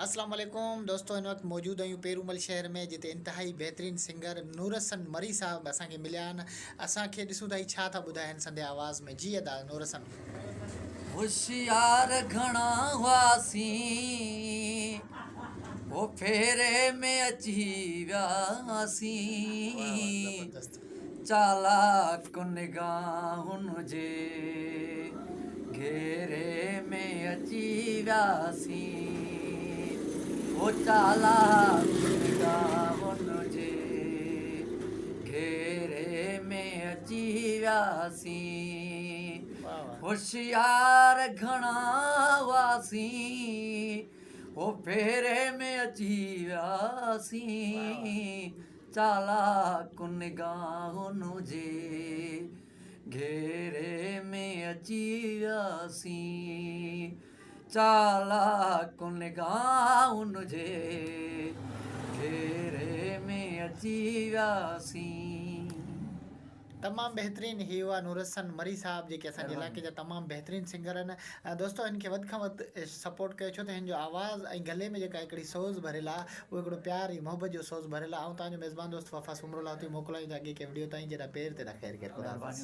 اسلام عليڪم دوستو هن وقت موجود آهيون پيرومل شهر ۾ جتي انتهائي بهترين سنگر نورحسن مري صاحب اسان کي مليا آهن اسان کي ڏسون ٿا هي ڇا ٿا ٻڌائين سندي آواز ۾ جي ادا نورحسن. هوشيار گهڻا هئاسين هو ڦيري ۾ اچي وياسين چالاڪ نگاهن جي گهيري ۾ اچي وياسين هو چالاڪ نگاهن جي گهيري ۾ اچي وياسين هوشيار گهڻا هئاسين هو ڦيري ۾ اچي وياسين چالاڪ نگاهن جي گهيري ۾ اچي وياسين چالاڪ نگاهن جي گهيري ۾ اچي وياسين. تمام بهترين هي هئا نورحسن مري صاحب جيڪي اسان جي علائقي جا تمام بهترين سنگر آهن ۽ دوستو هن کي وڌ کان وڌ سپورٽ ڪيو ڇو ته هن جو آواز ۽ گلي ۾ جيڪا هڪڙي سوز ڀريل آهي اهو هڪڙو پيار ۽ محبت جو سوز ڀريل آهي آئون توهان جو ميزبان دوست وفا سومرو لاهوتي موڪلايون ٿا اڳي ڪنهن وڊيو تائين جيڏا پير تيڏا خير خير خدا حافظ.